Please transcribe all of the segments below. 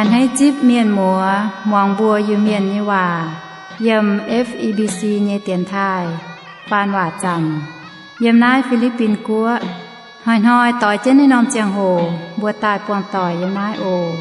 Hneiv zipv mienh muoz muangx mbuo Iu-Mienh nyei waac yiem F E B C nyei dienx taaih faan waac zanc yiem naaiv Fi^li^bin Guoqv. Hnoi-hnoi doix jienv naaiv norm ziangh hoc mbuo daaih buangh doic yiem naaiv oc.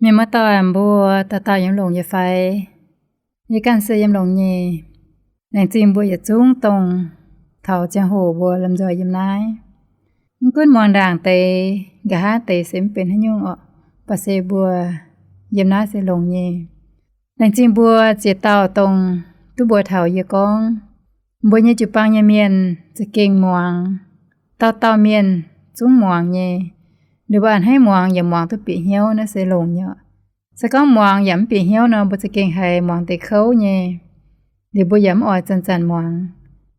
Mienh muoz-doic mbuo dauh dauh yiem longx nyei fai? Yie ganh se yiem longx nyei. Laengz zingh mbuo yietc zungv dongh taux ziangh hoc mbuo lomh nzoih yiem naaiv. Mv gunv muangx ndaangc deix, nqa'haav deix se mv benx haaix nyungc orqc, baac se mbuo yiem naaiv se longx nyei. Laengz zingh mbuo ziex dauh dongh duqv mbuox taux yie gorngv, mbuo nyei jiu-baang nyei mienh za'gengh muangx. Dauh dauh mienh zungv muangx nyei. Liuz mbuo a'hneiv muangx yaac muangx duqv bieqc hnyouv, naaiv se longx nyei orqc. Se gorngv muangx yaac mv bieqc hnyouv nor, mbuo za'gengh haiz muangx deix kouv nyei. Liuz mbuo yaac mv oix zanc-zanc muangx.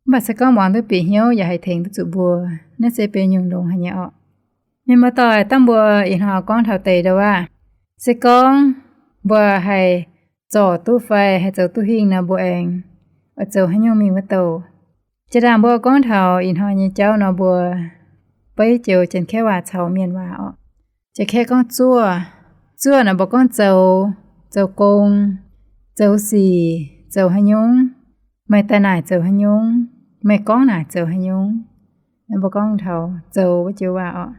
Mv baac se gorngv muangx duqv bieqc hnyouv yaac haih tengx duqv zuqc mbuo, naaiv se benx nyungc longx haic nyei orqc. Mienh muoz-doic, dangh mbuo ih hnoi gorngv taux deix ndau aqv. Se gorngv mbuo haih zorc duqv fai haih zoux duqv hingh nor, mbuo aengx oix zoux haaix nyungc mingh wuov douh. Jiex ndaangc mbuo gorngv taux ih hnoi nyei jauv nor, mbuo beiv joux Janx-Kaeqv waac caux Mienh waac orqc. Janx-Kaeqv gorngv zuoqv. Zuoqv naaic mbuo gorngv zoux, zoux gong, zoux sic, zoux haaix nyungc, meih daaih naaic zoux haaix nyungc, meih gorngv naaic zoux haaix nyungc. Mbuo gorngv taux zoux wuov joux waac orqc.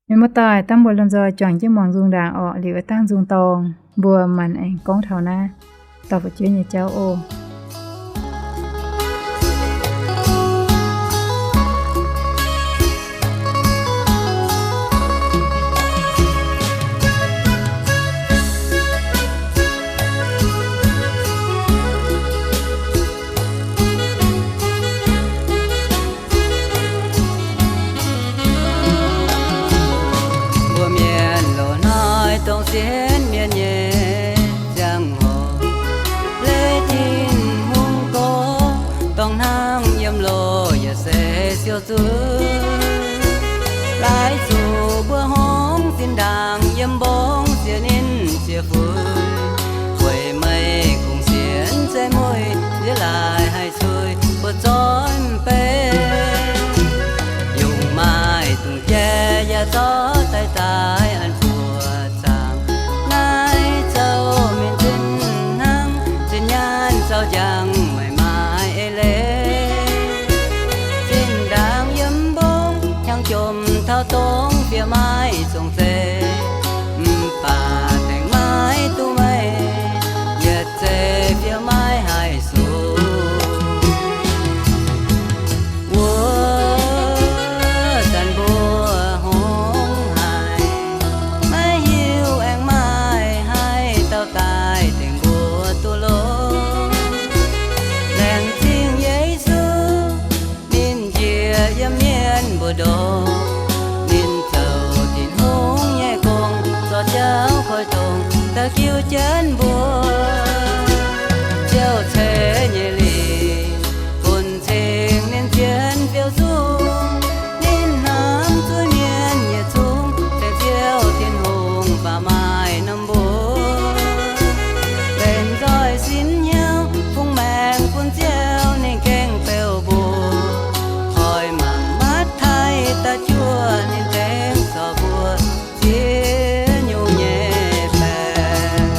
Mienh muoz-doic, dangh mbuo lomh nzoih juangc jienv muangx nzung ndaangc orqc, liuz dangh nzung dorngh mbuo maanc aengx gorngv taux naaiv dorh fu'jueiv nyei jauv oc. Mbuo mienh loz-hnoi dongh sienx mienh nyei ziangh hoc, leiz Tin-Hungh gorx dorngh hnangv yiem loz yietc seix siou zuqv. Laaix zuqc mbuo hngongx sin ndaangc yiem mbong ziex ninh ziex fuix, weic meih kungx sienx zeiv mueiz nziex laaix haih suix buoz zoih mv bei. Yungz maaih dungz jai yaac zorqv daaih daaih an buoz zaangc. Naaiv zoux mienh zinh hnangv zinh nyaanh zaux njang, meih maaih eix leiz. Zinh ndaangc yiem mbong hnyangx-jomc taux dongh fiev maaih zongc zeiv, mv baac tengx maiv duqv meih yietc zeiv fiev maiv haih suix. Wuov zanc mbuo hngongx haic, maiv hiuv aengx maaih haaix dauh daaih tengx mbuo duqv longx. Laengz zingh Yesu, ninh njiec yiem mienh mbu'ndongx. Ninh zoux Tin-Hungh nyei gong, zorc jauv koiv-tongx daaih jiu jienv mbuo. Ziouv ceix nyei lingc bun cing-mienh zien fiou zungv. Ninh hnamv zuiz-mienh yietc zungv, ceng Ziouv Tin-Hungh baac maaih norm mbuox. Benx nzoih sin hnyouv fungx maengx bun Ziouv ninh gengh beu mbuo. Oix mangc Matv^taai da'juov ninh tengx zorc mbuo ziex nyungc nyei baeqc.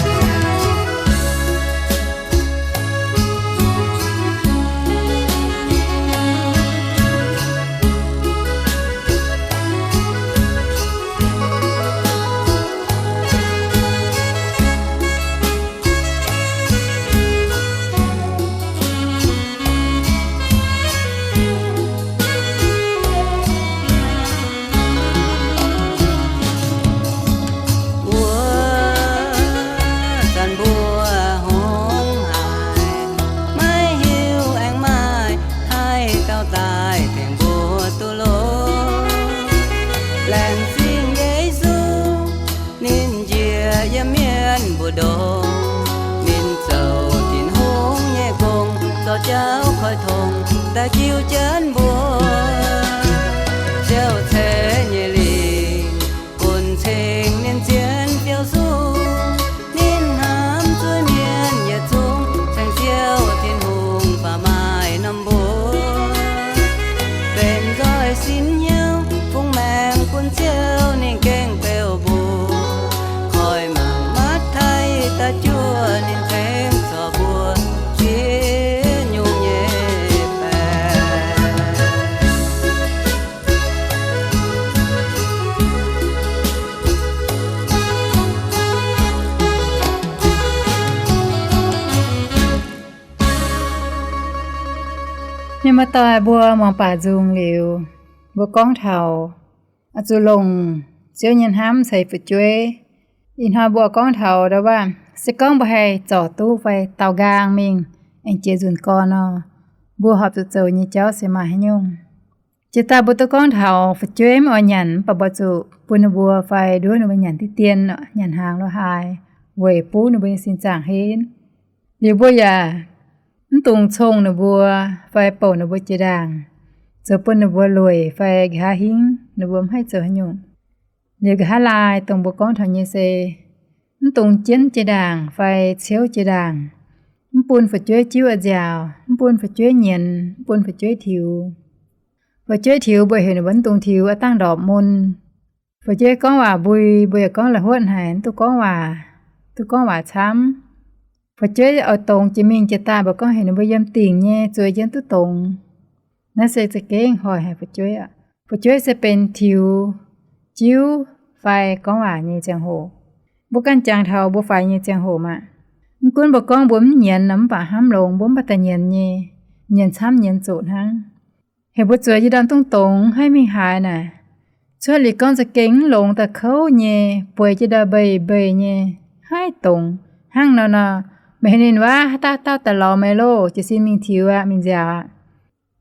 Wuov zanc mbuo hngongx haic, maiv hiuv aengx maaih haaix dauh daaih tengx mbuo duqv longx. Laengz zingh Yesu, ninh njiec yiem mienh mbu'ndongx. Ninh zoux Tin-Hungh nyei gong, zorc jauv koiv-tongx daaih jiu jienv mbuo. Ziouv ceix nyei lingc Muoz-doic mbuo muangx baac nzung liuz, mbuo gorngv taux oix zuqc longc Ziouv nyei hnamv ceix fu'jueiv. Ih hnoi mbuo gorngv taux ndau wuov, se gorngv mbuo haih zorc duqv fai daaux nqaang mingh aengx jiex nzunc gorn nor, mbuo horpc zuqc zoux nyei jauv se maaih haaix nyungc. Jiex daaih mbuo duqv gorngv taux fu'jueiv mv oix nyanc, mv baac mbuo zuqc bun ninh mbuo fai nduov ninh mbuo nyanc diqv dien, nyanc hnaangx lo haaix, weic buv ninh mbuo nyei sin zaangc henv. Liuz mbuo yaac mv dungx cong ninh mbuo fai bouc ninh mbuo jiex ndaangc, zoux bun ninh mbuo lueic fai nqa'haav hingv ninh mbuo mv haih zoux haaix nyungc. Liuz nqa'haav laai dongh mbuo gorngv taux nyei se, mv dungx jienv jiex ndaangc fai ciouv jiex ndaangc. Mv bun fu'jueiv jiuv a'nziaauc, mv bun fu'jueiv nyienz, mv bun fu'jueiv tiux. Fu'jueiv tiux mbuo heuc ninh mbuo mv dungx tiux, aav dangh ndorpc mun. Fu'jueiv gorngv waac mbui, mbuo yaac gorngv la'huotv haic, mv duqv gorngv waac, duqv gorngv waac camv. Fu'jueiv oix dongz jiex mingh jiex daaih, mbuo gorngv heuc ninh mbuo yiem dingc nyei zueiz jienv duqv dongz. Naaiv se za'gengh hoic haic fu'jueiv aqv. Fu'jueiv se benx tiux, jiuv fai gorngv waac nyei ziangh hoc. Mbuo ganh jangx taux mbuo faix nyei ziangh hoc maah. Mv gunv mbuo gorngv mbuo mv nyienz nor, mv baac hnamv longx mbuo mv baac daaih nyienz nyei, nyienz camv nyienz zoqc hnangv. Heuc mbuo zueiz jienv ndorm dungv dongz, mv haih mingh haaix naaic. Cuotv liuz gorngv za'gengh mv longx, daaih kouv nyei, bueix jienv ndau mbeic mbeic nyei, haih dongz. Hnangv nor nor, meih heuc ninh waac haaix dauh dauh daaih lorz meih loh, jiez sin mingh tiux aqv, mingh nziaauc aqv.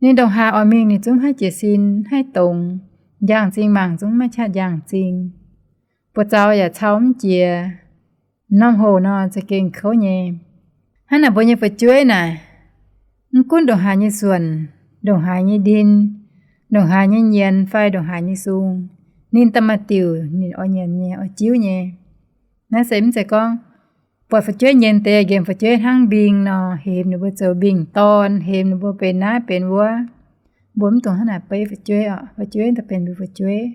Ninh ndongc haaix oix mingh ninh zungv haih jiez sin, haih dongz. Njang-m'zing mangc zungv maiv qaqv njang-m'zing. Buoz-zaux yaac cau mv jiex. Norm hoc nor za'gengh kouv nyei. Hnangv naaic mbuo nyei fu'jueiv naaic, mv gunv ndongc haaix nyei suonc, ndongc haaix nyei ndin, ndongc haaix nyei nyienz fai ndongc haaix nyei sung, ninh daaih maaih diuc ninh oix nyienz nyei, oix jiuv nyei. Naaiv se mv zeiz gorngv buatc fu'jueiv nyienz deix nqemh fu'jueiv hnangv mbing nor, hemx ninh mbuo zoux mbingh dorn, hemx ninh mbuo benx naaiv benx wuov. Mbuo mv dungx hnangv naaic beiv fu'jueiv oc. Fu'jueiv daaih benx mbuo fu'jueiv.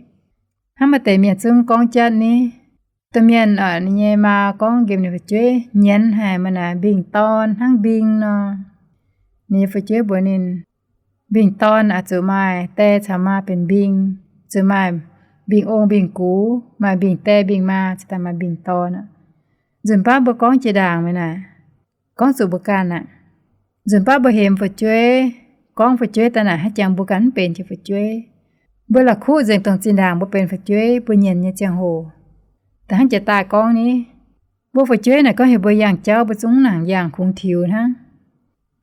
Hnangv maaih deix mienh zungv gorngv jatv ni, domh mienh oc, ninh nyei maa gorngv nqemh ninh fu'jueiv nyienz haic, maaih naaic mbingh dorn hnangv mbing nor. Ninh nyei fu'jueiv mbuox ninh, mbingh dorn aqc zuqc maaih die caux maa benx mbing, zuqc maaih mbingh ong mbingh gux, maaih mbingh die mbingh maa, cingx daaih maaih mbingh dorn aqv. Nzunc baav mbuo gorngv jiex ndaangc meih naaic, gorngv zuqc mbuo ganh aqv. Nzunc baav mbuo hemx fu'jueiv, gorngv fu'jueiv daaih naaic, haaix jangx mbuo ganh mv benx jiex fu'jueiv. Mbuo la'kuqv nzengc dongh zinh ndaangc mbuo benx fu'jueiv, mbuo nyienz nyei ziangh hoc. Da'hnangv jiex daaih gorngv ni, mbuo fu'jueiv naaic gorngv heuc mbuo yangh jauv, mbuo zungv nangc yangh kungx tiux hnangv.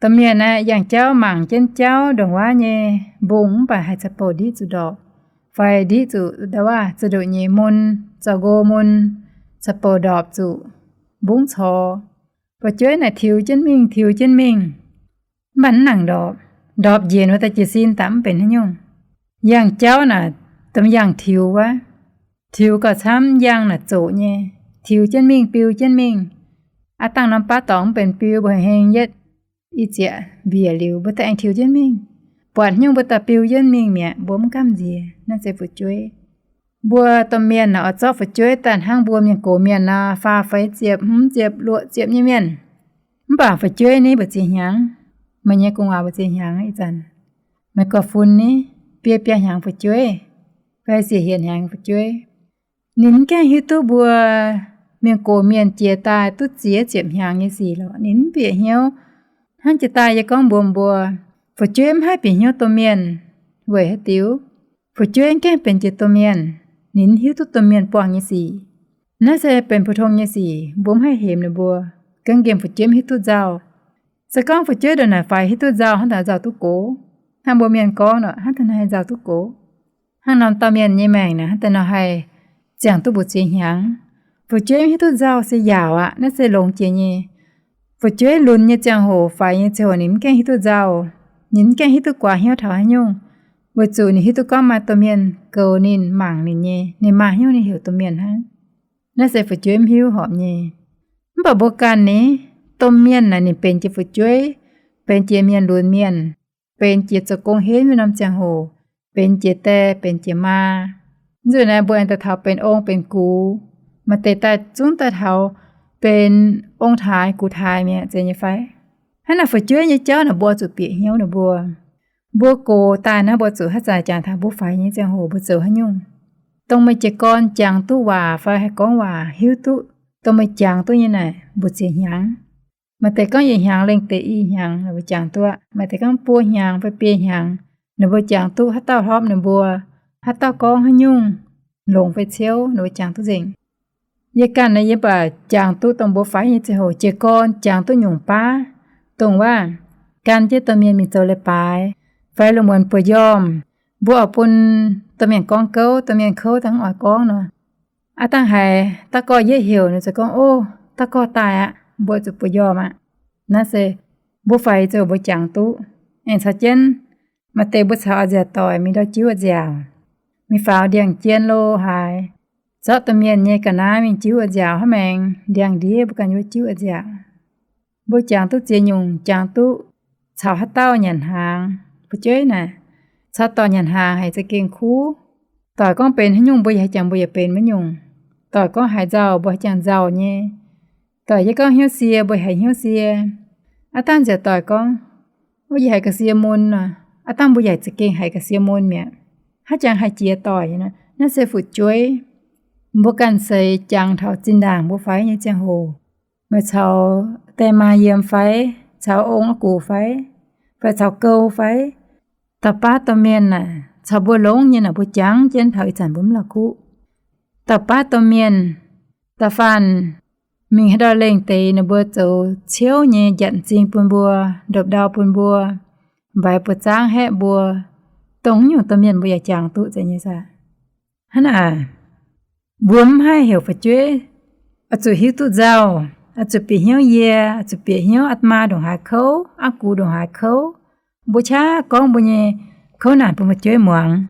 Domh mienh aeqv, yangh jauv mangc jienv jauv ndongc waav nyei mbong mv baac haih caux bouh ndiqv zuqc ndorpc, fai ndiqv zuqc ndau wuov zuqc ndoqc nyeic mun, zoux nqo mun, caux bouh ndorpc zuqc mbungv corc. Fu'jueiv naaic tiux jienv mingh, tiux jienv mingh, mv baac mv nangc ndorpc. Ndorpc njiec wuov daaih jiez sin daaih mv benx haaix nyungc. Yangh jauv naaic domh yangh tiux wuov, tiux gauh camv, yangh naaic zoqc nyei, tiux jienv mingh, biu jienv mingh. Aav dangh norm baav dorngx mv benx biu, mbuo heng yietv i zieqc mbiec liuz, mbuo daaih aengx tiux jienv mingh. Buatc haaix nyungc mbuo daaih biu jienv mingh mi'aqv, mbuo mv gamh nziex. Naaiv se fu'jueiv. Mbuo domh mienh naaic oix zorqv fu'jueiv daaih hnangv mbuo mienh gox mienh nor, faah feix ziepc, hmz ziepc, luoqc ziepc nyei mienh. Mv baac fu'jueiv ni mbu'ziex hnyangx, meih nyei gu'nguaaz mbu'ziex hnyangx ih zanc, meih gorx-fun ni biei biaa hnyangx fu'jueiv, fai siec hietc hnyangx fu'jueiv. Ninh mv gaengh hiuv duqv mbuo mienh gox mienh jiex daaih duqv ziex ziepc hnyangx nyei sic lorqc, ninh mv bieqc hnyouv. Hnangv jiex daaih yie gorngv mbuox mbuo, fu'jueiv mv haih bieqc hnyouv domh mienh. Weic haaix diuc? Fu'jueiv mv gaengh benx jiex domh mienh, ninh mv hiuv duqv domh mienh buangh nyei sic. Naaiv se benx 普通 nyei sic, mbuo mv haih hemx ninh mbuo. Gengh nqemh fu'jueiv mv hiuv duqv nzauh. Se gorngv fu'jueiv ndongc naaic faix hiuv duqv nzauh, hnangv daaih nzauh duqv gox, hnangv mbuo mienh gorngv nor, hnangv daaih nor haih nzauh duqv gox. Hnangv norm dauh mienh nyei maengc naaic, hnangv daaih nor haih ziangh duqv mbu'ziex hnyangx. Fu'jueiv mv hiuv duqv nzauh se yaauc aqv, naaiv se longx jiex nyei. Fu'jueiv lunx nyei ziangh hoc, faix nyei ziangh hoc ninh mv gaengh hiuv duqv nzauh. Ninh mv gaengh hiuv duqv guaax hnyouv taux haaix nyungc, weic zuqc ninh hiuv duqv gorngv maaih domh mienh goux ninh, mangc ninh nyei, ninh maaih hnyouv ninh heuc domh mienh hnangv. Naaiv se fu'jueiv mv hiuv horpc nyei. Mv baac mbuo ganh ni, domh mienh naaic ninh benx jiex fu'jueiv, benx jiex mienh lunx mienh, benx jiex zoux gong henv nyei norm ziangh hoc, benx jiex die, benx jiex maa. Nzunc naaiv mbuo aengx daaih taux benx ong benx gux, maaih deix daaih zungv daaih taux benx ong-taaix gux-taaix mi'aqv, zeiz nyei fai? Hnangv naaic fu'jueiv nyei jauv naaic mbuo zuqc bieqc hnyouv ninh mbuo. Mbuo gox daaih naaiv mbuo zuqc haaix zanc jangx taux mbuo faix nyei ziangh hoc mbuo zoux haaix nyungc. Dongh meih jiez gorn jangx duqv waac fai haih gorngv waac hiuv duqv, dongh meih jangx duqv nyei naaic mbu'ziex hnyangx. Maaih deix gorngv yietc hnyangx lengh deix i hnyangx, ninh mbuo jangx duqv. Maaih deix gorngv buo hnyangx fai biei hnyangx, ninh mbuo jangx duqv haaix dauh hlopv ninh mbuo, haaix dauh gorngv haaix nyungc, longx fai ciouv, ninh mbuo jangx duqv nzengc. Yie ganh naaiv yie mv baac jangx duqv dongh mbuo faix nyei ziangh hoc jiez gorn jangx duqv nyungc baav, dongh waac gan jienv domh mienh mingh zoux leiz-baaix, fai lungh muonz buoz-njormh, mbuo oix bun domh mienh gorngv gouv, domh mienh kouv dangh oix gorngv nor, aav dangh haiz dauh gorx yietv heuc ninh ziouc gorngv, Ov, dauh gorx daaih aqv, mbuo zuqc buoz-njormh aqv. Naaiv se mbuo faix ziouc mbuo jangx duqv. Aengx caux jienv maaih deix mbuo caux a'nziaauc doic mingh ndau jiuv a'nziaauc, mingh faaux ndiangx-jien lo haaix, zorqv domh mienh nyei ga'naaiv mingh jiuv a'nziaauc hnangv, maengx ndiangx-ndiev mbuo ganh wuov jiuv a'nziaauc. Mbuo jangx duqv ziex nyungc, jangx duqv caux haaix dauh nyanc hnaangx. Fu'jueiv naaic, caux doic nyanc hnaangx haiz za'gengh kuv. Doic gorngv benx haaix nyungc mbuo yaac haiz jangx mbuo yaac benx wuov nyungc. Doic gorngv haiz nzauh mbuo haiz jangx nzauh nyei. Doic yie gorngv hnyouv sie mbuo haiz hnyouv sie. Aav dangh nziaauc doic gorngv, Wuov yie haiz ga'sie mun nor, aav dangh mbuo yaac za'gengh haiz ga'sie mun mi'aqv. Haaix jangx haih jiex doic? Naaiv se fu'jueiv. Mbuo ganh seix jangx taux zinh ndaangc mbuo faix nyei ziangh hoc, meih caux die maa yiem fai, caux ong aa gux fai, fai caux gou fai, dauh baav domh mienh naaic caux mbuo longx nyei naaic mbuo jangx jienv taux ih zanc mbuo mv la'kuqv. Dauh baav domh mienh, da'faanh mingh haaix ndau lengh deix ninh mbuo zoux ciouv nyei njatc m'zing bun mbuo, ndopv-ndau bun mbuo, mbaix buoz-zaangv haeqv mbuo, dongh nyungc domh mienh mbuo yaac jangx duqv zeiz nyei saah? Hnangv naaic, mbuo mv haih heuc fu'jueiv oix zuqc hiuv duqv nzauh, oix zuqc bieqc hnyouv yie, oix zuqc bieqc hnyouv aa maa ndongc haaix kouv, aa gux ndongc haaix kouv. Mbuo qaqv gorngv mbuo nyei kouv naanc bun fu'jueiv muangx,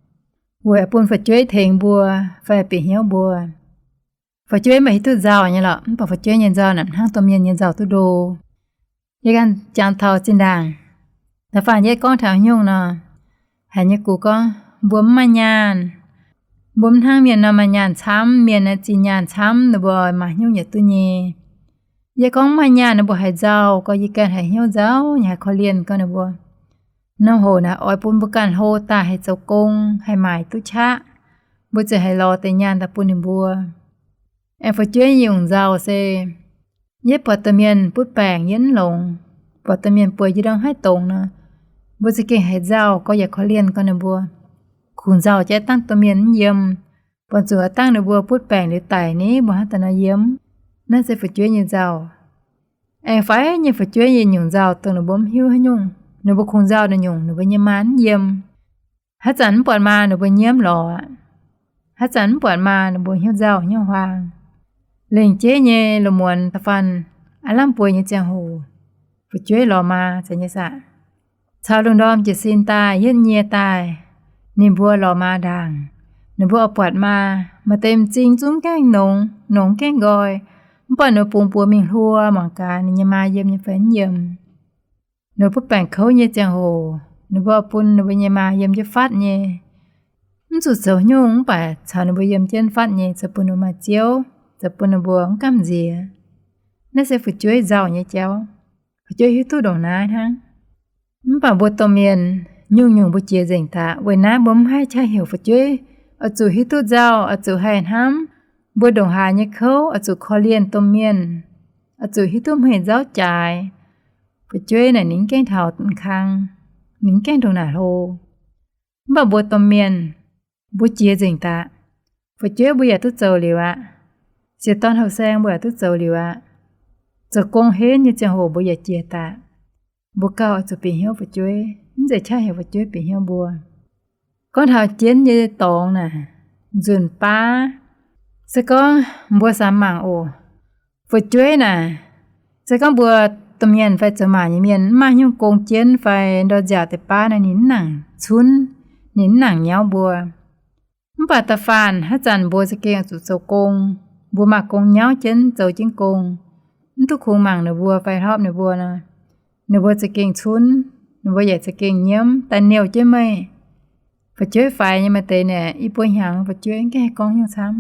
weic bun fu'jueiv tengx mbuo fai bieqc hnyouv mbuo. Fu'jueiv maaih hiuv duqv nzauh nyei lorqc, mv baac fu'jueiv nyei nzauh naaic hnangv domh mienh nyei nzauh duqv ndo. Yie ganh jangx taux zinh ndaangc, da'faanh yie gorngv taux nyungc nor, haiz nyei gux gorngv, mbuo mv maaih nyaanh. Mbuo mv hnangv mienh nor maaih nyaanh camv, mienh naaiv zinh nyaanh camv, ninh mbuo maaih hnyouv yietc duqv nyei. Yie gorngv mv maaih nyaanh ninh mbuo haiz nzauh, gorngv yie ganh haiz hnyouv nzauh nyei, haiz korv-lienh gorngv ninh mbuo. Norm hoc naaic oix bun mbuo ganh hlo daaih haih zoux gong, haih maaic duqv qaqv, mbuo ziouc haih lorz deix nyaanh daaih bun ninh mbuo. Aengx fu'jueiv nyungc nzauh se, yie buatc domh mienh butv baengc yie mv longx, buatc domh mienh bueix jiex ndongc haaix dongz nor, mbuo za'gengh haiz nzauh gorngv yaac korv-lienh gorngv ninh mbuo. Kungx nzauh jiex dangh domh mienh mv yiem, buatc zuqc dangh ninh mbuo butv baengc liuz daic ni mbuo hnangv daaih nor yiem. Naaiv se fu'jueiv nyei nzauh. Aengx faix nyei fu'jueiv nyei nyungc nzauh dongh ninh mbuo mv hiuv haaix nyungc, ninh mbuo kungx nzauh naaic nyungc ninh mbuo nyei maa mv yiem. Haaix zanc mv buatc maa ninh mbuo nyiemv lorz aqv. Haaix zanc mv buatc maa ninh mbuo hnyouv nzauh hnyouv huaang. Lengc jeiv nyei lungh muonz da'faanh aav lamh bueix nyei ziangh hoc, fu'jueiv lorz maa zeiz nyei saah? Caux lungh ndorm jiez sin daaih, yietv nyie daaih, ninh mbuo lorz maa ndaangc. Ninh mbuo oix buatc maa, maaih deix m'zing zungv gaengh nongx, nongx gaengh nqoi, mv baac ninh mbuo bungx buoz mingh hluo mangc gaax ninh nyei maa yiem nyei fai mv yiem. Ninh mbuo butv baengc kouv nyei ziangh hoc, ninh mbuo bun ninh mbuo nyei maa yiem jienv fatv nyei. Mv zuqc zoux haaix nyungc mv baac caux ninh mbuo yiem jienv fatv nyei, zoux bun ninh mbuo maaih ziouv, zoux bun ninh mbuo mv gamh nziex. Naaiv se fu'jueiv nzauh nyei jauv. Fu'jueiv hiuv duqv ndongc naaiv hnangv. Mv baac mbuo domh mienh nyungc-nyungc mbuo jiex nzengc daaih. Weic naaiv mbuo mv haih qaqv heuc fu'jueiv oix zuqc hiuv duqv nzauh, oix zuqc haih hnamv mbuo ndongc haaix nyei kouv, oix zuqc korv-lienh domh mienh, oix zuqc hiuv duqv hmeiv nzauv jaaix. Fu'jueiv naaic ninh mv gaengh taux m'kang, ninh mv gaengh ndongc naaic hlo. Mv baac mbuo domh mienh, mbuo jiex nzengc daaih. Fu'jueiv mbuo yaac duqv zoux liuz aqv. Siex dorn houh saeng mbuo yaac duqv zoux liuz aqv. Zoux gong henv nyei ziangh hoc mbuo yaac jiex daaih. Mbuo gauh oix zuqc bieqc hnyouv fu'jueiv, mv zeiz qaqv heuc fu'jueiv bieqc hnyouv mbuo. Gorngv taux jienv nyei dorngx naaic, nzunc baav, se gorngv mbuo samx mangc oc. Fu'jueiv naaic, se gorngv mbuo domh mienh fai zoux maac nyei mienh mv maaih haaix nyungc gong jienv fai ndortv nziaauc deix baav naaic, ninh mv nangc cunv, ninh mv nangc nyauv mbuo. Mv baac da'faanh haaix zanc mbuo za'gengh zuqc zoux gong, mbuo maaih gong nyauv jienv zoux jienv gong, mv duqv kungx mangc ninh mbuo fai hlopv ninh mbuo nor, ninh mbuo za'gengh cunv, ninh mbuo yaac za'gengh nyiemv daaih niouh jienv meih. Fu'jueiv faix nyei maaih deix naaic i buo hnyangx fu'jueiv mv gaengh haih gorngv nyungc camv.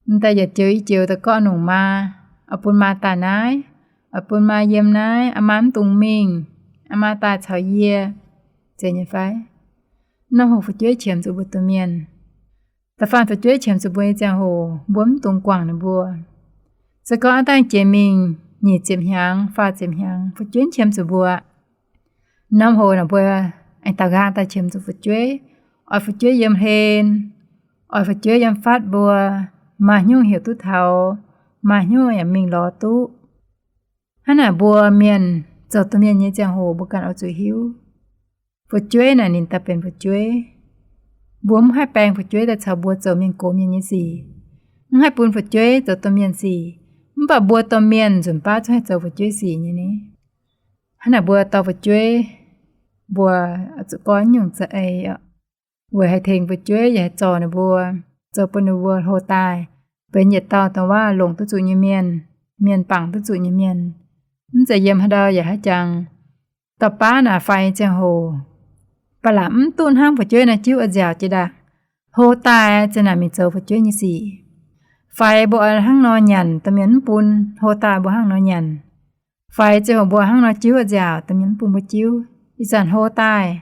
M'daaih yietc joux i joux daaih gorngv nongc maa, oix bun maa daaih naaiv, oix bun maa yiem naaiv, aa maa mv dungx mingh, aa maa daaih caux yie, zeiz nyei fai? Norm hoc fu'jueiv qiemx zuqc mbuo domh mienh. Da'faanh fu'jueiv qiemx zuqc mbuo nyei ziangh hoc mbuo mv dungx guangc ninh mbuo. Se gorngv aav dangh jiex mingh, nyic ziepc hnyangx, faah ziepc hnyangx, fu'jueiv qiemx zuqc mbuo. Norm hoc naaic mbuo aengx daaux nqaang daaih qiemx zuqc fu'jueiv, oix fu'jueiv yiem hlen, oix fu'jueiv yiem fatv mbuo, maaih hnyouv heuc duqv taux, maaih hnyouv yaac mingh lorz duqv. Hnangv naaic mbuo mienh zoux domh mienh nyei ziangh hoc mbuo ganh oix zuqc hiuv, fu'jueiv naaic ninh daaih benx fu'jueiv. Mbuo mv haih baeng fu'jueiv daaih caux mbuo zoux mienh gox mienh nyei sic, mv haih bun fu'jueiv zoux domh mienh sic. Mv baac mbuo domh mienh nzunc baav zungv haih zoux fu'jueiv sic nyei ni. Hnangv naaic mbuo dorh fu'jueiv, mbuo zuqc gorngv nyungc za'eix, weic haih tengx fu'jueiv yaac haih zorc ninh mbuo, zoux bun ninh mbuo hlo daaih benx yietc dauh dongh waac longc duqv zuqc nyei mienh, mienh bangc duqv zuqc nyei mienh. Mv zeiz yiem haaix ndau yaac haiz jangx, dorh baav naaic faix ziangh hoc, ba'laqc mv duqv hnangv fu'jueiv naaiv jiuv oix nziaauc jiex ndaangc, hlo daaih ziouc naaic mingh zoux fu'jueiv nyei sic. Faix mbuo oix hnangv nor nyanc, domh mienh mv bun, hlo daaih mbuo hnangv nor nyanc. Faix ziangh hoc mbuo hnangv nor jiuv oix nziaauc, domh mienh mv bun mbuo jiuv. Ih zanc hlo daaih,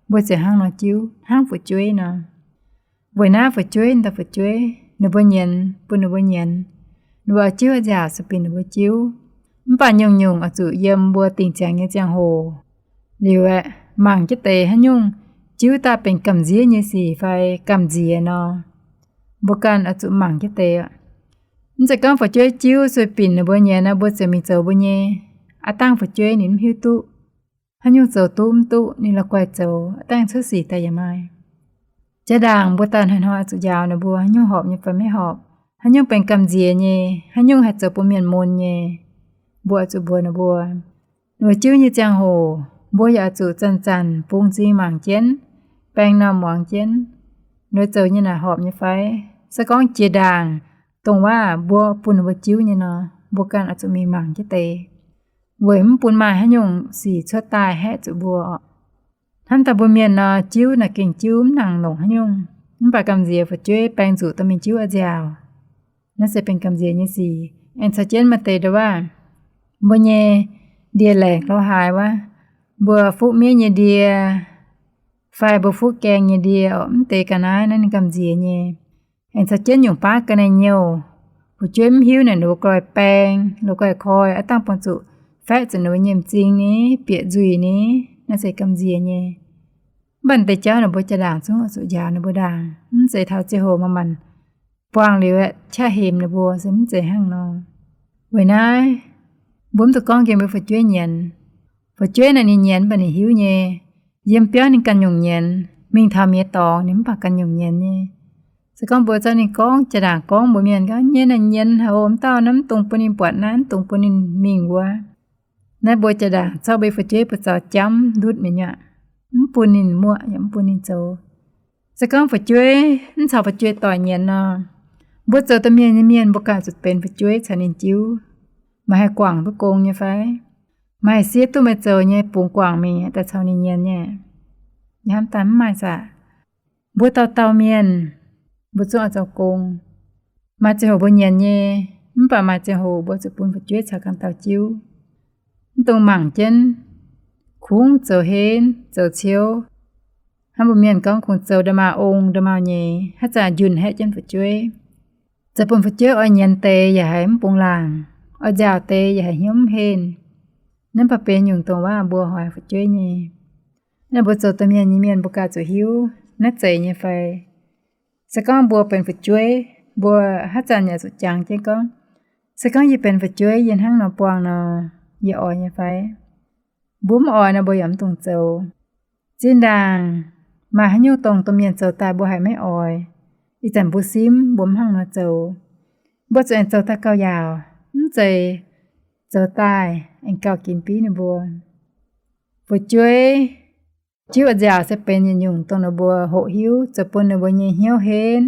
mbuo ziouc hnangv nor jiuv hnangv fu'jueiv nor. Weic naaiv fu'jueiv daaih fu'jueiv, ninh mbuo nyienz bun ninh mbuo nyienz, ninh mbuo oix jiuv oix nziaauc se bun ninh mbuo jiuv. Mv baac nyungc-nyungc oix zuqc yiem mbuo dingc ziangx nyei ziangh hoc liuz aeqv, mangc jienv deix haaix nyungc jiuv daaih benx gamh nziev nyei sic fai gamh nziex nor, mbuo ganh oix zuqc mangc jienv deix. Mv zeiz gorngv fu'jueiv jiuv sueih binc ninh mbuo nyienz nor, mbuo ziouc mingh zoux mbuo nyei. Aav dangh fu'jueiv ninh mv hiuv duqv haaix nyungc zoux duqv mv duqv, ninh la'guaih zoux, aav dangh cuotv sic daaih yaac maaih. Jaa-ndaangc mbuo dauh hnoi-hnoi oix zuqc njaaux ninh mbuo haaix nyungc horpc nyei fai maiv horpc, haaix nyungc benx gamh nziex nyei, haaix nyungc haih zoux bun mienh mun nyei, mbuo oix zuqc mbuox ninh mbuo. Ninh mbuo jiuv nyei ziangh hoc mbuo yaac oix zuqc zanc-zanc bungx nzing mangc jienv, baeng normh muangx jienv, ninh mbuo zoux nyei naaic horpc nyei fai. Se gorngv jiex ndaangc dongh waac mbuo bun ninh mbuo jiuv nyei nor, mbuo ganh oix zuqc mingh mangc jienv deix, weic mv bun maaih haaix nyungc sic cuotv daaih haeqv zuqc mbuo oc. Hnamv daaih mbuo mienh nor, jiuv naaic gengh jiuv mv nangc longc haaix nyungc. Mv baac gamh nziex fu'jueiv baeng zuqc dorh mingh jiuv oix nziaauc, naaiv se benx gamh nziex nyei sic. Aengx caux jienv maaih deix ndongc waac, mbuo nyei ndie-laengc lo haaix wuov, mbuo fuqv miev nyei ndie fai mbuo fuqv gaeng nyei ndie oc, mv deix ga'naaiv naaiv ninh gamh nziex nyei. Aengx caux jienv nyungc baav ga'naaiv nyouh, fu'jueiv mv hiuv naaic ninh mbuo guaih baeng, ninh mbuo guaih koi, aav dangh bun zuqc faeqv zuqc ninh mbuo nyei m'zing ni, bieqc nzuih ni, naaiv se gamh nziex nyei. Mv baac deix jauv ninh mbuo jaa-ndaangc zungv oix zuqc njaaux ninh mbuo ndaangc, mv zeiz taux ziangh hoc manc-manc buangh liuz aeqv qaqv hemx ninh mbuo, se mv zeiz hnangv nor. Weic naaiv mbuo mv dungx gorngv nqemh mbuo fu'jueiv nyienz. Fu'jueiv naaic ninh nyienz mv baac ninh hiuv nyei. Yiem biauv ninh ganh nyungc nyienz, mingh taux miex dorngx ninh mv baac ganh nyungc nyienz nyei. Se gorngv mbuo zorqv ninh gorngv jaa-ndaangc gorngv mbuox mienh gorngv, nyei naaic nyienz haic oc, mv dauh naaiv mv dungx bun ninh buatc naaiv, mv dungx bun ninh mingh wuov. Naaiv mbuo jaa-ndaangc zorqv mbuo nyei fu'jueiv buoz-zaux jamv ndutv mi'aqv, mv bun ninh muoqv yaac mv bun ninh zoux. Se gorngv fu'jueiv mv caux fu'jueiv doic nyienz nor, mbuo zoux domh mienh nyei mienh mbuo ganh zuqc benx fu'jueiv caux ninh jiuv. Meih haih guangc duqv gong nyei fai? Meih haih siev duqv meih zoux nyei bungx guangc mingh daaih caux ninh nyienz nyei? Hnamv daaih mv maaih saah. Mbuo dauh dauh mienh, mbuo zungv oix zoux gong. Maaih ziangh hoc mbuo nyienz nyei, mv baac maaih ziangh hoc mbuo zuqc bun fu'jueiv caux ganh dauh jiuv. Mv dungx mangc jienv kungx zoux henv zoux ciouv. Hnangv mbuo mienh gorngv kungx zoux nda'maauh ong nda'maauh nyeiz, haaix zanc njunh haeqv jienv fu'jueiv. Zoux bun fu'jueiv oix nyienz deix yaac haiz mv bungx laangc, oix nziaauc deix yaac haiz hnyouv mv henh. Naaiv baac benx nyungc dongh waac mbuo hoic fu'jueiv nyei. Naaiv mbuo zoux domh mienh nyei mienh mbuo ganh zuqc hiuv naaiv zeiz nyei fai. Se gorngv mbuo benx fu'jueiv, mbuo haaix zanc yaac zuqc jangx jienv gorngv, se gorngv yie benx fu'jueiv yie hnangv nor buangh nor, yie oix nyei fai? Mbuo mv oix nor mbuo yaac mv dungx zoux. Zinh ndaangc maaih haaix nyungc dongh domh mienh zoux daaih mbuo haiz maiv oix, ih zanc mbuo simv mbuo mv hnangv nor zoux, mbuo zuqc aengx zoux daaih gauh yaauc, mv zeiz zoux daaih aengx gauh ginx biv ninh mbuo. Fu'jueiv jiuv oix nziaauc se benx yietc nyungc dongh ninh mbuo hoqc hiuv zoux bun ninh mbuo nyei hnyouv henv,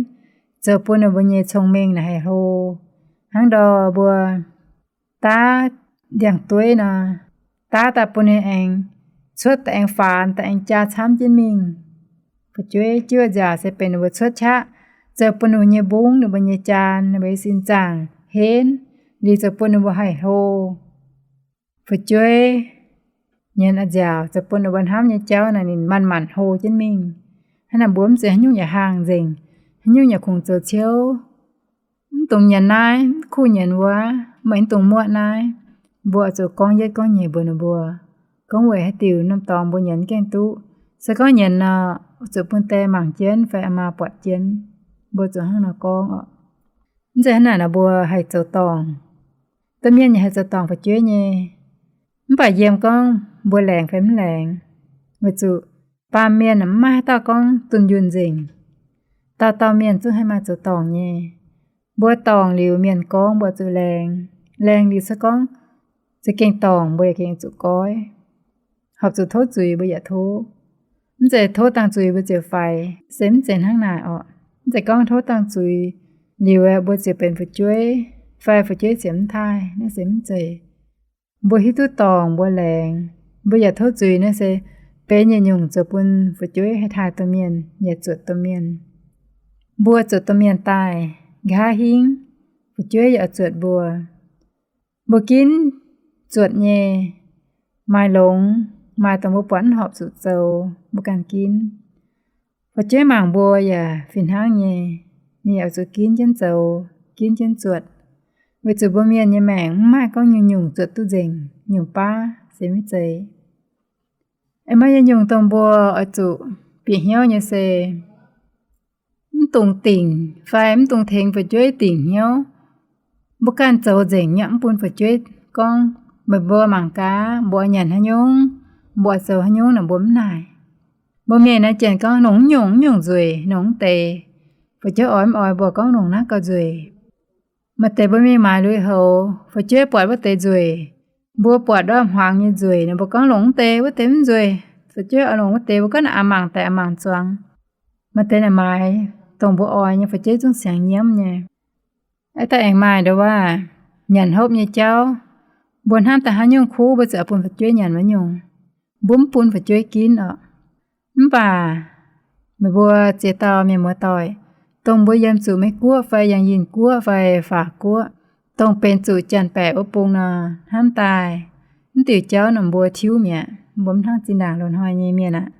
zoux bun ninh mbuo nyei cong-mengh naaic haih hlo. Hnangv ndor mbuo daav ndiangx-dueiv nor, daav daaih bun ninh aengx cuotv daaih aengx faanx daaih aengx jaa camv jienv mingh. Fu'jueiv jiuv oix nziaauc se benx ninh mbuo cuotv qaqv, zoux bun ninh mbuo nyei mbungv, ninh mbuo nyei jaan, ninh mbuo nyei sin zaangc henv, liuz zoux bun ninh mbuo haih hlo. Fu'jueiv nyienz oix nziaauc zoux bun ninh mbuo hnamv nyei jauv naaic ninh manc-manc hlo jienv mingh. Hnangv naaic mbuo mv zeiz haaix nyungc yaac haangh nzengc, haaix nyungc yaac kungx zoux ciouv. Mv dungx nyienz naaiv, mv kuv nyienz wuov, meih mv dungx muoqv naaiv. mbuo oix zuqc gorngv yietv gorngv nyeic mbuox ninh mbuo, gorngv weic haaix diuc norm dorngx mbuo nyanc mv gaengh duqv. Se gorngv nyanc nor, zuqc bun die mangc jienv fai aa maa buatc jienv. Mbuo zuqc hnangv nor gorngv oc. Mv zeiz hnangv naaic nor mbuo haih zoux dorngc. Domh mienh yaac haih zoux dorngc fu'jueiv nyei. Mv baac yiem gorngv mbuo laengz fai mv laengz, weic zuqc baamh mienh mv maaih haaix dauh gorngv dunh yunh nzengc. Dauh dauh mienh zungv haih maaih zoux dorngc nyei. Mbuo dorngc liuz mienh gorngv mbuo zuqc laengz. Laengz liuz se gorngv za'gengh dorngc mbuo yaac gengh zuqc goiv. Horpc zuqc tov zuiz mbuo yaac tov. Mv zeiz tov dangh zuiz mbuo ziouc faix, se mv zeiz hnangv naaic oc. Mv zeiz gorngv tov dangh zuiz liuz mbuo ziouc benx fu'jueiv, fai fu'jueiv ziouc mv taaih, naaiv se mv zeiz. Mbuo hiuv duqv dorngc mbuo laengz, mbuo yaac tov zuiz, naaiv se benx yietc nyungc zoux bun fu'jueiv haih taaih domh mienh yaac zuotc domh mienh. Mbuo zuotc domh mienh daaih, nqa'haav hingv fu'jueiv yaac zuotc mbuo. Mbuo ginv zuotc nyei, maaih longx, maaih dongh mbuo buatc mv horpc zuqc zoux, mbuo ganh ginv. Fu'jueiv mangc mbuo yaac fih hnangv nyei, ninh oix zuqc ginv jienv zoux, ginv jienv zuotc. Weic zuqc mbuo mienh nyei maengc mv maaih gorngv nyungc-nyungc zuotc duqv nzengc, nyungc baav se mv zeiz. Aengx maaih yietc nyungc dongh mbuo oix zuqc bieqc hnyouv nyei se, mv dungx dingc fai mv dungx tengx fu'jueiv dingc hnyouv. Mbuo ganh zoux nzengc nyei, mv bun fu'jueiv gorngv, meih mbuo mangc gaax, mbuo oix nyanc haaix nyungc, mbuo oix zoux haaix nyungc nor mbuo mv naaic. Mbuo mienh naaiv janx gorngv longc mv nyungc, mv nyungc nzueic, longc mv deix. Fu'jueiv oix mv oix mbuo gorngv longc naaiv gauh nzueic. Maaih deix mbuo mingh maaiz lui-houx, fu'jueiv buatc wuov deix nzueic, mbuo buatc ndortv hmuangx nyei nzueic nor mbuo gorngv longc wuov deix, wuov deix mv nzueic. Fu'jueiv oix longc wuov deix, mbuo gorngv naaic a'mangc daaih a'mangc zuangx. Maaih deix naaic maaiz dongh mbuo oix nyei, fu'jueiv zungv siangx nyiemv nyei. Aav daaih aengx maaih ndongc waac, nyanc hopv nyei jauv, mbuo hnamv daaih haaix nyungc kuv mbuo ziouc bun fu'jueiv nyanc wuov nyungc. Mbuo mv bun fu'jueiv ginv oc. Mv baac meih mbuo ziex dauh mienh muoz-doic, dongh mbuo yiem zuqc Meiv Guoqv fai Yangh Yinh Guoqv fai Faac Guoqv, dongh benx zuqc janx-baeqc wuov bung nor, hnamv daaih mv diuc jauv nor mbuo tiuv mi'aqv. Mbuo mv hnangv zinh ndaangc loz-hnoi nyei mienh aqv.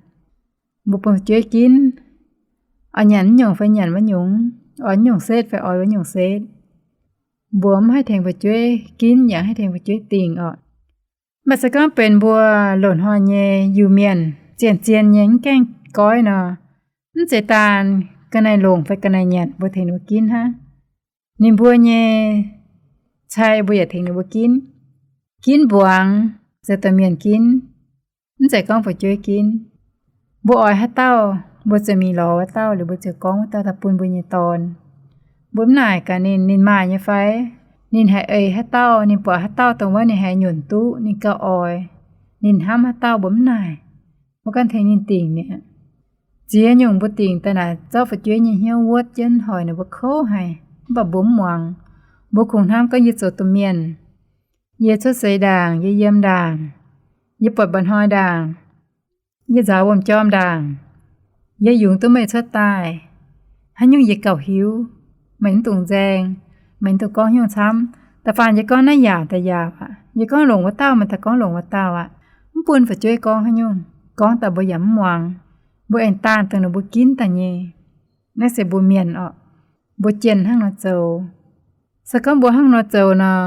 Mbuo bun fu'jueiv ginv, oix nyanc mv nyungc fai nyanc wuov nyungc, oix mv nyungc setv fai oix wuov nyungc setv. Mbuo mv haih tengx fu'jueiv ginv yaac haih tengx fu'jueiv dingc oc. Mv baac se gorngv benx mbuo loz-hnoi nyei Iu-Mienh, zien-zien nyei mv gaengh goiv nor, mv zeiz daan ga'naaiv longc fai ga'naaiv nyanc mbuo tengx ninh mbuo ginv hnangv. Ninh mbuo nyei cai mbuo yaac tengx ninh mbuo ginv. Ginv mbuangz se domh mienh ginv, mv zeiz gorngv fu'jueiv ginv. Mbuo oix haaix dauh, mbuo ziouc mingh lorz wuov dauh, liuz mbuo ziouc gorngv wuov dauh daaih bun mbuo nyei dorn. Mbuo mv naaic gaax ninh, ninh maaih nyei fai? Ninh haiz eix haaix dauh, ninh buatc haaix dauh dongh wuov ninh haiz nyunc duqv, ninh gauh oix, ninh hnamv haaix dauh mbuo mv naaic. Mbuo ganh tengx ninh dingc mi'aqv. Ziex nyungc mbuo dingc daaih naaic zorqv fu'jueiv nyei hnyouv wuotv jienv hoic ninh mbuo kouv haic, mv baac mbuo mv muangx. Mbuo kungx hnamv gorngv yie zoux domh mienh, yie cuotv seix ndaangc, yie yiem ndaangc, yie buatc mba'hnoi ndaangc, yie nzaaux wuom-jorm ndaangc, yie yungz duqv meih cuotv daaih. Haaix nyungc yie gauh hiuv. Meih mv dungx nzaeng, meih mv dungx gorngv haaix nyungc camv. Da'faanh yie gorngv naaiv yaauc daaih yaauc aqv, yie gorngv longc wuov dauh, meih daaih gorngv longc wuov dauh aqv. Mv bun fu'jueiv gorngv haaix nyungc, gorngv daaih mbuo yaac mv muangx. Mbuo aengx daanh dongh ninh mbuo ginv daaih nyei. Naaiv se mbuo mienh oc. Mbuo jienh hnangv nor zoux. Se gorngv mbuo hnangv nor zoux nor,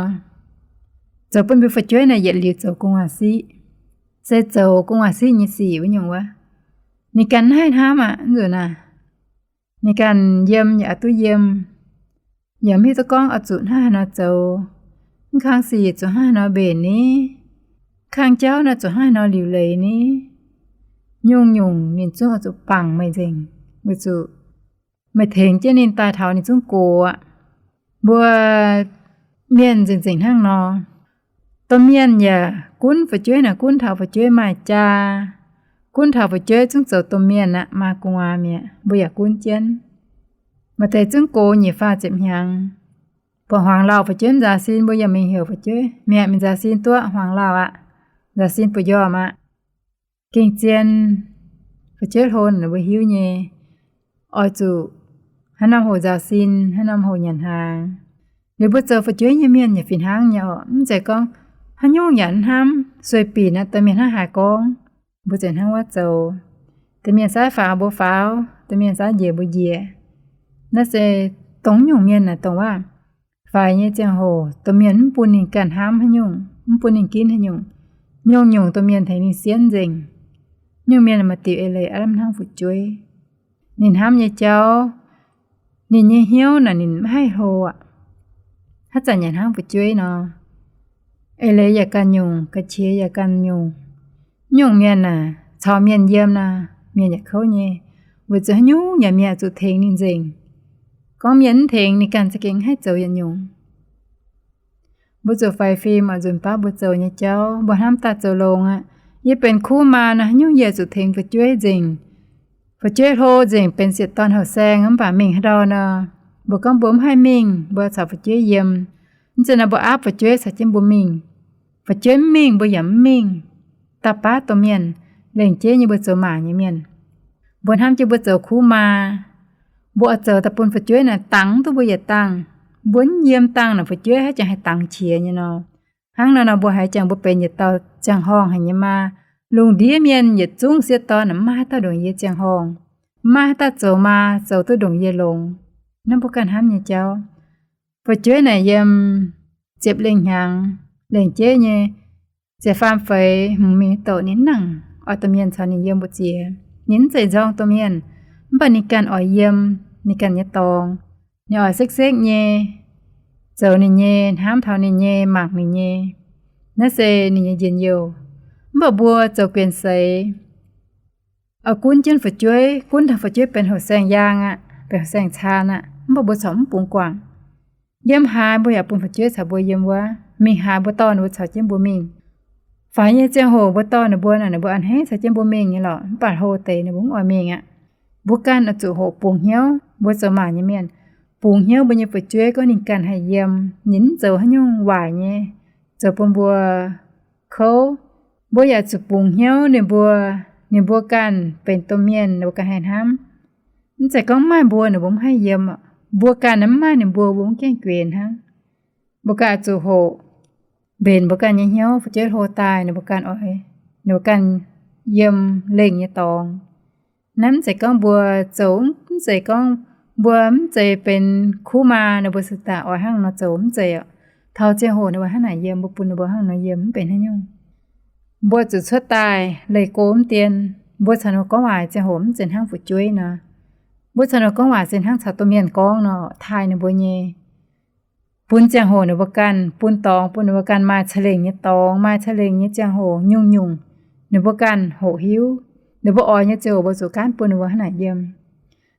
zoux bun mbuo fu'jueiv naaic yietc liuz zoux gu'nguaaz-siqv, se zoux gu'nguaaz-siqv nyei sic wuov nyungc wuov. Ninh ganh mv haih hnamv aqv, mv nzunc naaic. Ninh ganh yiem yaac oix duqv yiem, yaac mv hiuv duqv gorngv oix zuqc hnangv haaix nor zoux. Mv kang sic zuqc hnangv haaix nor mbenc ni, kang jauv nor zuqc hnangv haaix nor liuc leiz ni. Nyungc-nyungc ninh zungv oix zuqc bangc meih nzengc, weic zuqc meih tengx jienv ninh daaih taux ninh zungv gox aqv. Mbuo mienh nzengc-nzengc hnangv nor. Domh mienh yaac gunv fu'jueiv naaic, gunv taux fu'jueiv maaih jaa, gunv taux fu'jueiv zungv zoux domh mienh aqv, maaih gu'nguaaz mi'aqv, mbuo yaac gunv jienv. Maaih deix zungv gox nyic faah ziepc hnyangx, buatc hmuangx lauh fu'jueiv mv nzaaux sin, mbuo yaac mingh heuc fu'jueiv mi'aqv, mingh nzaaux sin duqv, hmuangx lauh aqv, nzaaux sin bun njormh aqv. Gengh zien, fu'jueiv hlo ninh mbuo hiuv nyei, oix zuqc haaix norm hoc nzaaux sin, haaix norm hoc nyanc hnaangx. Liuz mbuo zoux fu'jueiv nyei mienh yaac fih hnangv nyei oc. Mv zeiz gorngv haaix nyungc yaac hnamv, sueih binc aqv, domh mienh hnangv haaix gorngv, mbuo ziouc hnangv wuov zoux. Domh mienh saaiv faaux mbuo faaux, domh mienh saaiv njiec mbuo njiec. Naaiv se dongh nyungc mienh naaic dongh waac faix nyei ziangh hoc, domh mienh mv bun ninh ganh hnamv haaix nyungc. mv bun ninh ginv haaix nyungc. Nyungc-nyungc domh mienh tengx ninh sienv nzengc. Nyungc mienh maaih diuc eix leiz aqv, mv hnangv fu'jueiv. Ninh hnamv nyei jauv, ninh nyei hnyouv naaic ninh mv haih hlo aqv. Haaix zanc yaac hnangv fu'jueiv nor, eix leiz yaac ganh nyungc, ga'qiex yaac ganh nyungc. Nyungc mienh aah, caux mienh yiem naaic, mienh yaac kouv nyei. Weic zuqc haaix nyungc yaac mienh zuqc tengx ninh nzengc. Gorngv mienh mv tengx ninh ganh za'gengh haih zoux yietc nyungc. Mbuo zuqc faix fim oix nzunc baav mbuo zoux nyei jauv. Mbuo hnamv daaih zoux longx aqv. Yie benx kuv maa nor, haaix nyungc yie zuqc tengx fu'jueiv nzengc. Fu'jueiv hlo nzengc benx sieqv dorn houh saeng, mv baac mingh haaix ndau nor, mbuo gorngv mbuo mv haih mingh, mbuo caux fu'jueiv yiem. Mv zeiz nor mbuo aapv fu'jueiv caux jienv mbuo mingh. Fu'jueiv mv mingh, mbuo yaac mv mingh. Da'baav domh mienh, lengc jeiv nyei mbuo zoux maac nyei mienh, mbuo hnamv jienv mbuo zoux kuv maa, mbuo oix zoux daaih bun fu'jueiv naaic dangx duqv mbuo yietc dangh. Mbuo mv yiem dangh naaic fu'jueiv haiz jangx haih dangx qiex nyei nor. Hnangv nor nor mbuo haiz jangx mbuo benx yietc dauh ziangh horngh haic nyei maa. Lungh ndiev mienh yietc zungv sieqv dorn naaic mv maaih haaix dauh ndongc yie ziangh horngh, mv maaih haaix dauh zoux maa zoux duqv ndongc yie longx. Naaiv mbuo ganh hnamv nyei jauv. Fu'jueiv naaic yiem ziepc lengh hnyangx, lengc jeiv nyei ziepc faam feix hmz mingh doqc ninh nangc oix domh mienh caux ninh yiem mbu'ziex. Ninh mv zeiz nzorng domh mienh, mv baac ninh ganh oix yiem ninh ganh nyei dorngx. Ninh oix sekv-sekv nyei zoux ninh nyei, hnamv taux ninh nyei, mangc ninh nyei. Naaiv se ninh nyei njien-youh. Mv baac mbuo zoux guenx seix, oix gunv jienv fu'jueiv, gunv taux fu'jueiv benx houh saeng yaang aqv, benx houh saeng caan aqv, mv baac mbuo corc mv bungx guangc. Yiem haaix mbuo yaac bun fu'jueiv caux mbuo yiem wuov. Mingh haaix mbuo dorh ninh mbuo caux jienv mbuo mingh. Faix nyei ziangh hoc mbuo dorh ninh mbuo naaic, ninh mbuo a'hneiv caux jienv mbuo mingh nyei lorqc. Mv baac hlo deix ninh mbuo mv oix mingh aqv. Mbuo ganh oix zuqc hoqc bungx hnyouv, mbuo zoux maac nyei mienh, bungx hnyouv mbuo nyei fu'jueiv gorngv ninh ganh haih yiem, ninh mv zoux haaix nyungc waaic nyei, zoux bun mbuo kouv. Mbuo yaac zuqc bungx hnyouv ninh mbuo, ninh mbuo ganh benx domh mienh ninh mbuo ganh haih hnamv. Mv zeiz gorngv maaih mbuo ninh mbuo mv haih yiem. Mbuo ganh mv maaih ninh mbuo, mbuo mv gaengh guenx hnangv. Mbuo ganh oix zuqc hoqc mbenc mbuo ganh nyei hnyouv, fu'jueiv hlo daaih ninh mbuo ganh oix, ninh mbuo ganh yiem lengh nyei dorngx. Naaiv mv zeiz gorngv mbuo zoux, mv zeiz gorngv mbuo mv zeiz benx kuv maa ninh mbuo se daaih oix hnangv nor zoux, mv zeiz oc. Taux ziangh hoc ninh mbuo hnangv naaic yiem, mbuo bun ninh mbuo hnangv nor yiem mv benx haaix nyungc. Mbuo zuqc cuotv daaih leih go mv dien. Mbuo caux ninh mbuo gorngv waac ziangh hoc mv zeiz hnangv fu'jueiv nor. Mbuo caux ninh mbuo gorngv waac se hnangv caux domh mienh gorngv nor, taaih ninh mbuo nyei. Bun ziangh hoc ninh mbuo ganh, bun dorngx bun ninh mbuo ganh maaih ca'lengc nyei dorngx, maaih ca'lengc nyei ziangh hoc nyungc-nyungc ninh mbuo ganh hoqc hiuv. Ninh mbuo oix nyei ziangh hoc mbuo zuqc gaanv bun ninh mbuo hnangv naaic yiem.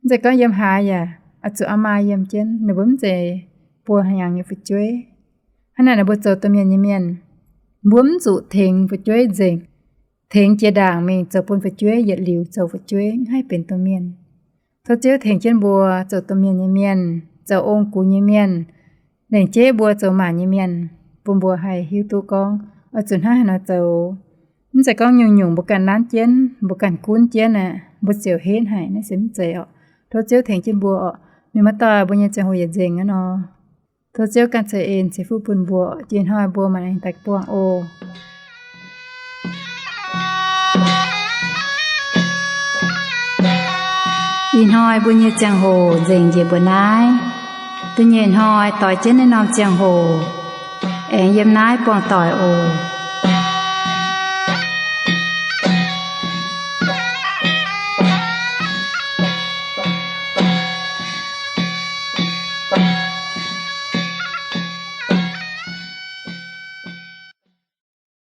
Mv zeiz gorngv yiem haaix yaac oix zuqc aa maa yiem jienv, ninh mbuo mv zeiz buo hnyangx nyei fu'jueiv. Hnangv naaic ninh mbuo zoux domh mienh nyei mienh, mbuo mv zuqc tengx fu'jueiv nzengc, tengx jiex ndaangc mingh zoux bun fu'jueiv yietc liuz zoux fu'jueiv, mv haih benx domh mienh. Tov Ziouv tengx jienv mbuo zoux domh mienh nyei mienh, zoux ong-gux nyei mienh, lengc jeiv mbuo zoux maac nyei mienh, bun mbuo haih hiuv duqv gorngv oix zuqc hnangv haaix nor zoux. Mv zeiz gorngv nyungc-nyungc mbuo ganh nanv jienv, mbuo ganh gunv jienv aqv, mbuo ziouc henv haic, naaiv se mv zeiz oc. Tov Ziouv tengx jienv mbuo oc. Mienh muoz-doic, mbuo nyei ziangh hoc yietc nzengc aqv nor. Tov Ziouv ganh ceix en ceix fuqv bun mbuo. Ih hnoi mbuo maaih aengx daaih buangh oc. Ih hnoi mbuo nyei ziangh hoc nzengc njiec mbuo naaiv. Da'nyeic hnoi doix jienv naaiv norm ziangh hoc aengx yiem naaiv buangh doic oc.